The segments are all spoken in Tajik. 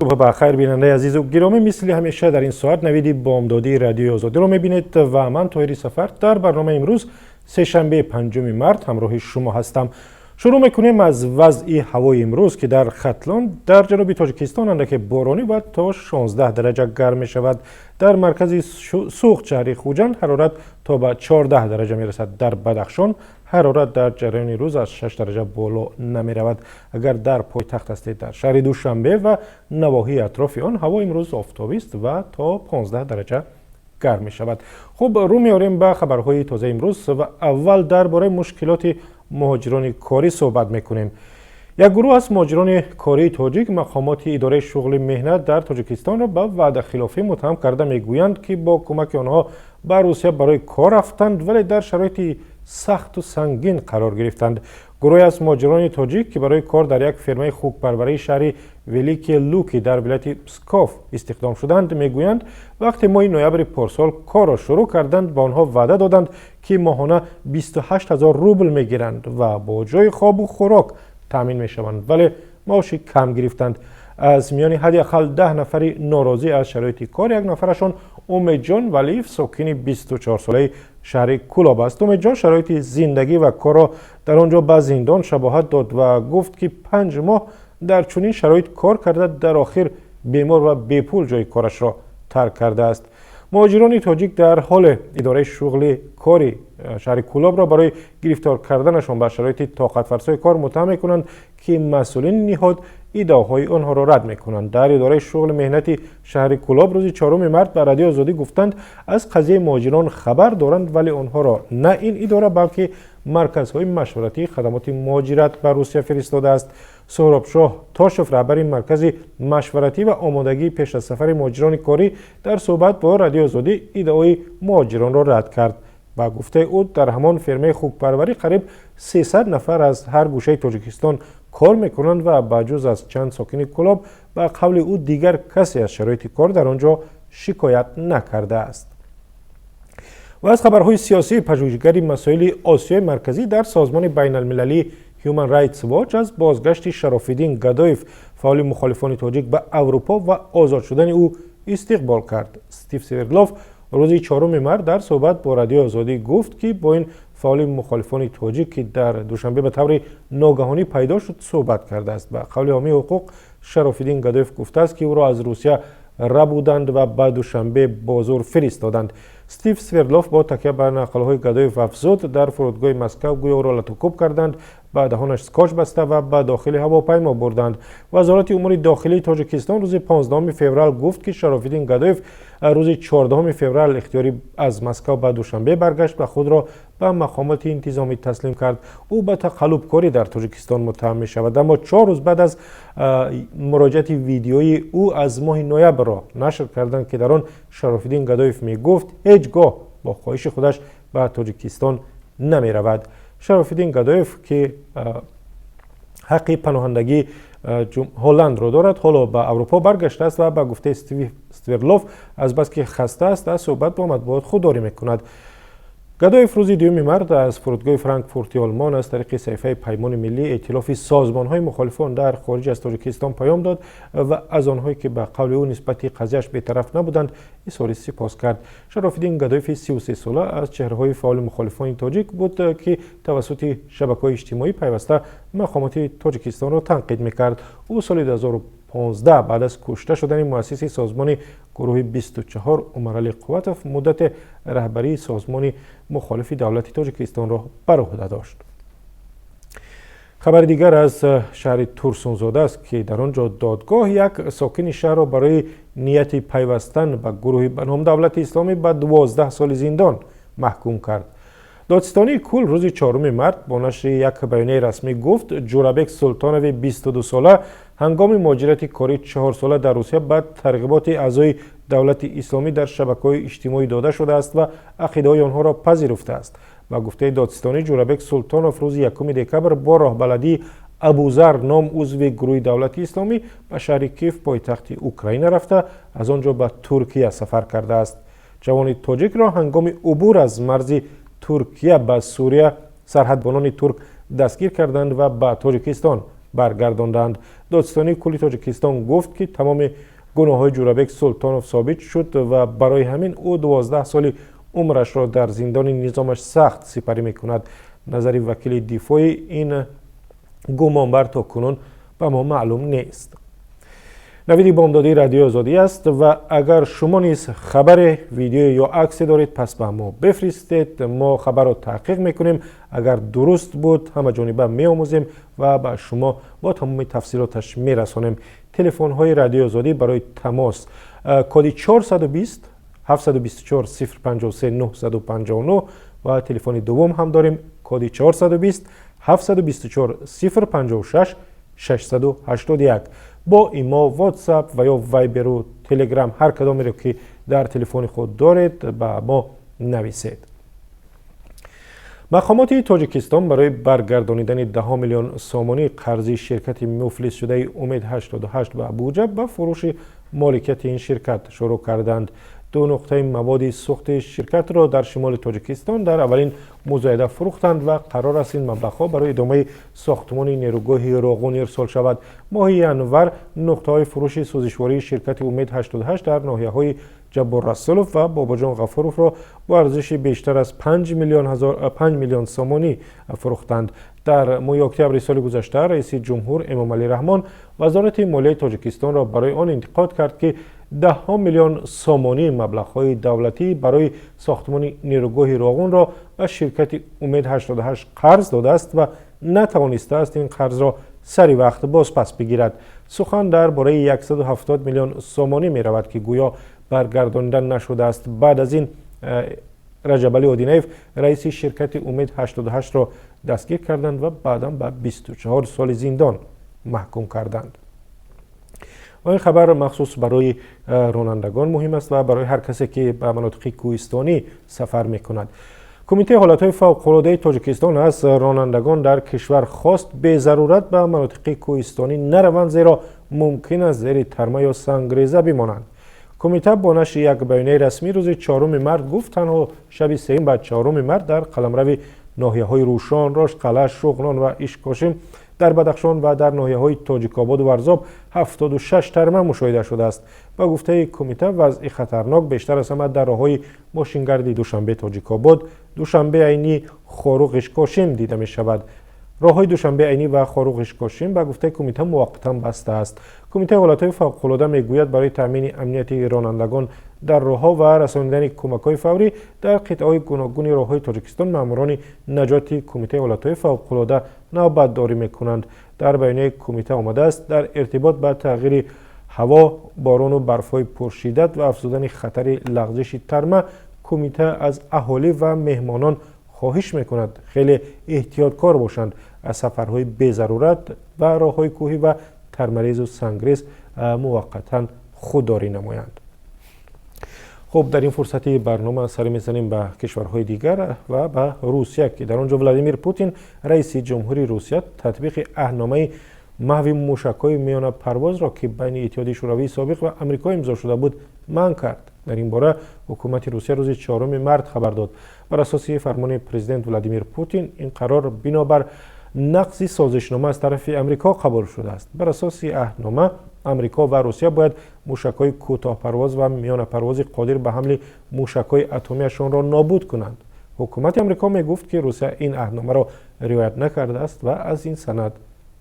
Субҳ ба хайр, бинандаи азизу гиромӣ. Мисли ҳамеша дар ин соат навиди бомдодии Радиои Озодиро мебинед ва ман, Тоҳири Сафар, дар барномаи имрӯз, сешанбе, 5 март, ҳамроҳи шумо ҳастам. Шурӯъ мекунем аз вазъи ҳавои имрӯз, ки дар Хатлон дар ҷануби Тоҷикистон андаке боронӣ ва то 16 дараҷа гарм мешавад. Дар маркази Суғд, шаҳри Хуҷанд, ҳарорат то ба 14 дараҷа мерасад. Дар Бадахшон ҳарорат дар ҷараёни рӯз аз 6 дараҷа боло намеравад. Агар дар пойтахт ҳастед, дар шаҳри Душанбе ва навоҳии атрофи он ҳаво имрӯз офтобист ва то 15 дараҷа гарм мешавад. Хуб, рӯ меорем ба хабарҳои тозаи имрӯз ва аввал дар бораи мушкилоти муҳоҷирони корӣ суҳбат мекунем. Як гурӯҳ аз муҳоҷирони кории тоҷик мақомоти идораи шуғли меҳнат дар Тоҷикистонро ба ваъдахилофӣ муттаҳам карда, мегӯянд, ки бо кӯмаки онҳо ба Русия барои кор рафтанд, вале дар шароити сахту сангин қарор гирифтанд. Гурӯҳе аз муҳоҷирони тоҷик, ки барои кор дар як фермаи хукпарварии шаҳри Великие Луки дар вилояти Псков истихдом шуданд, мегӯянд, вақте моҳи ноябри порсол корро шурӯъ карданд, ба онҳо ваъда доданд, ки моҳона 28 ҳазор рубл мегиранд ва бо ҷои хобу хӯрок таъмин мешаванд, вале маоши кам гирифтанд. Аз миёни ҳадди ақал 10 нафари норозӣ аз шароити кор як нафарашон Умедҷон Валиев, сокини 24-солаи шаҳри Кӯлоб аст. Умедҷон шароити зиндагӣ ва корро дар он ҷо ба зиндон шабоҳат дод ва гуфт, ки 5 моҳ дар чунин шароит кор карда, дар охир бемор ва бепул ҷои корашро тарк кардааст. Муҳоҷирони тоҷик дар ҳоле идораи шуғли кори шаҳри Кӯлобро барои гирифтор карданашон ба шароити тоқатфарсои кор муттаҳам мекунанд, ки масъулини ниҳод иддаоҳои онҳоро рад мекунанд. Дар идораи шуғли меҳнати шаҳри Кӯлоб рӯзи 4 март ба Радиои Озодӣ гуфтанд, аз қазияи муҳоҷирон хабар доранд, вале онҳоро на ин идора, балки марказҳои машваратии хадамоти муҳоҷират ба Русия фиристодааст. Суҳробшоҳ Тошев, раҳбари маркази машваратӣ ва омодагии пеш аз сафари муҳоҷирони корӣ, дар суҳбат бо Радиои Озодӣ иддаои муҳоҷиронро рад кард. Ба гуфтаи ӯ, дар ҳамон фермаи хукпарварӣ қариб 300 нафар аз ҳар гӯшаи Тоҷикистон кор мекунанд ва ба ҷуз аз чанд сокини Кӯлоб, ба қавли ӯ, дигар касе аз шароити кор дар он ҷо шикоят накардааст. Ва аз хабарҳои сиёсӣ: пажӯҳишгари масоили Осиёи Марказӣ дар созмони байналмилалии Human Rights Watch аз бозгашти Шарофиддин Гадоев, фаъоли мухолифони тоҷик, ба Аврупо ва озод шудани ӯ истиқбол кард. Стив Свердлов рӯзи 4 март дар суҳбат бо Радиои Озодӣ гуфт, ки бо ин фаъоли мухолифони тоҷик, ки дар Душанбе ба таври ногаҳонӣ пайдо шуд, суҳбат кардааст. Ба қавли ҳомии ҳуқуқ, Шарофиддин Гадоев гуфтааст, ки ӯро аз Русия рабуданд ва ба Душанбе бо зур фиристоданд. Стив Свердлов бо такя ба нақлҳои Гадоев афзуд, дар фурудгоҳи Москав гӯё ӯро латукӯб карданд, ба даҳонаш скотч баста ва ба дохили ҳавопаймо бурданд. Вазорати умури дохилии Тоҷикистон рӯзи 15 феврал гуфт, ки Шарофиддин Гадоев рӯзи 14 феврал ихтиёрӣ аз Москав ба Душанбе баргашт ва худро ба мақомоти интизомӣ таслим кард. Ӯ ба тақаллубкорӣ дар Тоҷикистон муттаҳам мешавад. Аммо 4 рӯз баъд аз муроҷиати видеоии ӯ аз моҳи ноябрро нашр карданд, ки дар он Шарофиддин Гадоев мегуфт, ҳеҷ гоҳ бо хоҳиши худаш ба Тоҷикистон намеравад. Шарофиддин Гадоев, ки ҳаққи паноҳандагии Ҳолландро дорад, ҳоло ба Аврупо баргаштааст ва ба гуфтаи Свердлов, азбаски хаста аст, аз суҳбат бо матбуот худдорӣ мекунад. Гадоев рӯзи 2 март аз фурудгоҳи Франкфурти Олмон аз тариқи саҳифаи Паймони миллӣ, эътилофи созмонҳои мухолифон дар хориҷ аз Тоҷикистон, паём дод ва аз онҳое, ки ба қавли ӯ нисбати қазияш бетараф набуданд, изҳори сипос кард. Шарофиддин Гадоеви 33сола аз чеҳраҳои фаъоли мухолифони тоҷик буд, ки тавассути шабакаҳои иҷтимоӣ пайваста мақомоти Тоҷикистонро танқид мекард. Ӯ соли 2015 баъд аз кушта шудани муассиси созмони гурӯҳи 24 Умаралӣ Қувватов муддате раҳбарии созмони мухолифи давлати Тоҷикистонро бар уҳда дошт. Хабари дигар аз шаҳри Турсунзода аст, ки дар он ҷо додгоҳ як сокини шаҳрро барои нияти пайвастан ба гурӯҳи ба ном Давлати Исломӣ ба 12 соли зиндон маҳкум кард. Додситонии кул рӯзи 4 март бо нашри як баёнияи расмӣ гуфт, Ҷурабек Султонови 22сола ҳангоми муҳоҷирати кории чорсола дар Русия ба тарғиботи аъзои Давлати Исломӣ дар шабакаҳои иҷтимоӣ дода шудааст ва ақидаҳои онҳоро пазируфтааст. Ба гуфтаи додситонӣ, Ҷурабек Султонов рӯзи 1 декабр бо роҳбаладии Абузар ном узви гурӯҳи Давлати Исломӣ ба шаҳри Киев, пойтахти Украина, рафта, аз он ҷо ба Туркия сафар кардааст. Ҷавони тоҷикро ҳангоми убур аз марзи Туркия ба Сурия сарҳадбонони турк дастгир карданд ва ба Тоҷикистон Баргардонданд. Додситонии кулли Тоҷикистон гуфт, ки тамоми гуноҳҳои Ҷӯрабек Султонов собит шуд ва барои ҳамин ӯ 12 соли умрашро дар зиндони низомаш сахт сипарӣ мекунад. Назари вакили дифои ин гумонбар то кунун ба мо маълум нест. Навиди бомдодии Радиои Озодӣ аст ва агар шумо низ хабаре, видео ё аксе доред, пас ба мо бифиристед. Мо хабарро таҳқиқ мекунем, агар дуруст буд, ҳамаҷониба меомӯзем ва ба шумо бо тамоми тафсилоташ мерасонем. Телефонҳои Радиои Озодӣ барои тамос: коди 420 724 053 959 ва телефони дуввум ҳам дорем, коди 420 724 056 681. Бо имо, Ватсап ва ё Вайберу Телеграм, ҳар кадомеро ки дар телефони худ доред, ба мо нависед. Мақомоти Тоҷикистон барои баргардонидани 10 миллион сомонӣ қарзи ширкати муфлисшудаи Умед 88 ба буҷа ба фурӯши моликияти ин ширкат шурӯъ карданд. Ду нуқтаи маводи сӯхти ширкатро дар шимоли Тоҷикистон дар аввалин музояда фурӯхтанд ва қарор аст, ин маблағҳо барои идомаи сохтмони нерӯгоҳи Роғун ирсол шавад. Моҳи январ нуқтаҳои фурӯши сӯзишвории ширкати Умед 88 дар ноҳияҳои Ҷаббор Расулов ва Бобоҷон Ғафуровро бо арзиши бештар аз 5 миллион сомонӣ фурӯхтанд. Дар моҳи октябри соли гузашта раиси ҷумҳур Эмомалӣ Раҳмон Вазорати молияи Тоҷикистонро барои он интиқод кард, ки даҳҳо миллион сомонии маблағҳои давлатӣ барои сохтмони нерӯгоҳи Роғунро ба ширкати Умед 88 қарз додааст ва натавонистааст ин қарзро сари вақт бозпас бигирад. Сухан дар бораи 170 миллион сомонӣ меравад, ки гӯё баргардонида нашудааст. Баъд аз ин Раҷабалӣ Одинаев, раиси ширкати Умед 88-ро дастгир карданд ва баъдан ба 24 соли зиндон маҳкум карданд. Ва ин хабар махсус барои ронандагон муҳим аст ва барои ҳар касе, ки ба манотиқи кӯҳистонӣ сафар мекунад. Кумитаи ҳолатҳои фавқулодаи Тоҷикистон аз ронандагон дар кишвар хост, безарурат ба манотиқи кӯҳистонӣ нараванд, зеро мумкин аст зери тарма ё сангреза бимонанд. Кумита бо нашри як баёнияи расмӣ рӯзи 4 март гуфт, танҳо шаби сеюм ба 4 март дар қаламрави ноҳияҳои Рӯшон, Рошқалъа, Шуғнон ва Ишкошим дар Бадахшон ва дар ноҳияҳои Тоҷикободу Варзоб 76 тарма мушоҳида шудааст. Ба гуфтаи кумита, вазъи хатарнок бештар аз ҳама дар роҳҳои мошингарди Душанбе Тоҷикобод, Душанбе Айнӣ, Хоруғ Ишкошим дида мешавад. Роҳҳои Душанбе Айнӣ ва Хоруғ Ишкошим, ба гуфтаи кумита, муваққатан баста аст. Кумитаи ҳолатҳои фавқулода мегӯяд, барои таъмини амнияти ронандагон дар роҳҳо ва расонидани кӯмакҳои фаврӣ дар қитъаҳои гуногуни роҳҳои Тоҷикистон маъмурони наҷоти Кумитаи ҳолатҳои фавқулода навбатдорӣ мекунанд. Дар баёнияи кумита омадааст, дар иртибот ба тағйири ҳаво, борону барфҳои пуршиддат ва афзудани хатари лағзиши тарма, кумита аз аҳолӣ ва меҳмонон хоҳиш мекунад, хеле эҳтиёткор бошанд, аз сафарҳои безарурат ба роҳҳои кӯҳӣ ва тармарезу сангрез муваққатан худдорӣ намоянд. Хуб, дар ин фурсати барнома сар мезанем ба кишварҳои дигар ва ба Русия, ки дар он ҷо Владимир Путин, раиси ҷумҳури Русия, татбиқи аҳдномаи маҳви мушакҳои миёнапарвозро, ки байни Иттиҳоди Шӯравии собиқ ва Амрико имзо шуда буд, манъ кард. Дар ин бора ҳукумати Русия рӯзи 4 март хабар дод. Бар асоси фармони президент Владимир Путин, ин қарор бинобар нақзи созишнома аз тарафи Амрико қабул шудааст. Бар асоси аҳднома, Амрико ва Русия бояд мушакҳои кӯтоҳпарвоз ва миёнапарвози қодир ба ҳамли мушакҳои атомиашонро нобуд кунанд. Ҳукумати Амрико мегуфт, ки Русия ин аҳдномаро риоят накардааст ва аз ин санад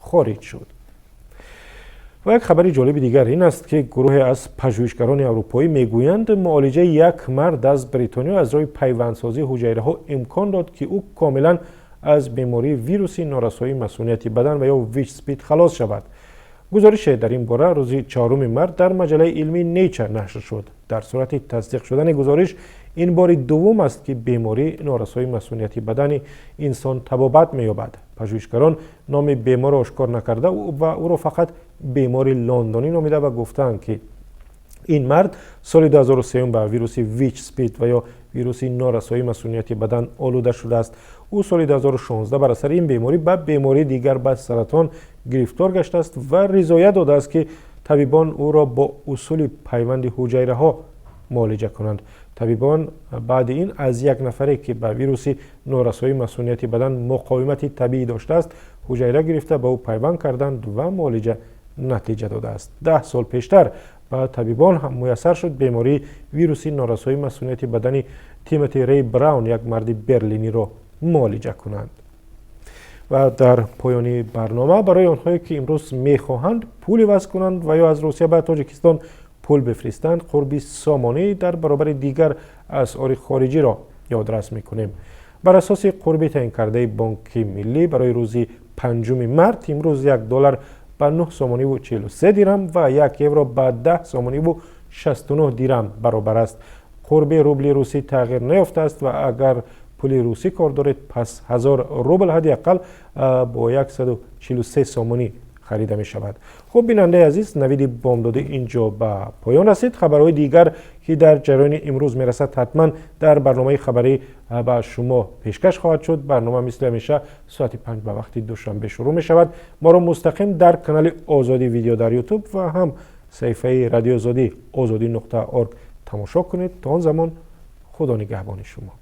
хориҷ шуд. Ва як хабари ҷолиби дигар ин аст, ки гурӯҳе аз пажӯҳишгарони аврупоӣ мегӯянд, муолиҷаи як мард аз Бритониё аз роҳи пайвандсозии ҳуҷайраҳо имкон дод, ки ӯ комилан аз бемории вируси норасоии масунияти бадан ва ё ВИЧ СПИД халос шавад. Гузорише дар ин бора рӯзи 4 март дар маҷаллаи илмии Nature нашр шуд. Дар сурати тасдиқ шудани гузориш, ин бори дуввум аст, ки бемории норасоии масунияти бадани инсон табобат меёбад. Пажӯҳишгарон номи беморро ошкор накарда ва ӯро фақат бемори лондонӣ номида ва гуфтаанд, ки ин мард соли 2003 ба вируси ВИЧ СПИД ва ё вируси норасоии масунияти бадан олуда шудааст. Ӯ соли 2016 бар асари ин беморӣ ба бемории дигар, ба саратон гирифтор гаштааст ва ризоят додааст, ки табибон ӯро бо усули пайванди ҳуҷайраҳо муолиҷа кунанд. Табибон баъди ин аз як нафаре, ки ба вируси норасоии масунияти бадан муқовимати табиӣ доштааст, Ҳуҷайра гирифта, ба ӯ пайванд карданд ва муолиҷа натиҷа додааст. 10 сол пештар ба табибон ҳам муяссар шуд бемории вирусии норасоии масунияти бадани Тимоти Рей Браун, як марди берлиниро, муолиҷа кунанд. Ва дар поёни барнома, барои онҳое ки имрӯз мехоҳанд пул иваз кунанд ва ё аз Русия ба Тоҷикистон пул бифиристанд, қурби сомонӣ дар баробари дигар асъори хориҷиро ёдрас мекунем. Бар асоси қурби таъинкардаи Бонки Миллӣ барои рӯзи 5 март, имрӯз 1 доллар ба 9 сомониву 43 дирам ва 1 евро ба 10 сомониву 69 дирам баробар аст. Қурби рубли русӣ тағйир наёфтааст ва агар пули русӣ кор доред, пас 1000 рубл ҳадди ақал бо 143 сомонӣ харида мешавад. Хуб, бинандаи азиз, навиди бомдодӣ ин ҷо ба поён расид. Хабарҳои дигар, ки дар ҷараёни имрӯз мерасад, ҳатман дар барномаи хабарӣ ба шумо пешкаш хоҳад шуд. Барнома мисли ҳамеша соати 5 ба вақти Душанбе шурӯъ мешавад. Моро мустақим дар канали Озодӣ Видео дар Ютуб ва ҳам саҳифаи Радиои Озодӣ, ozodi.org, тамошо кунед. То он замон, Худо нигаҳбони шумо.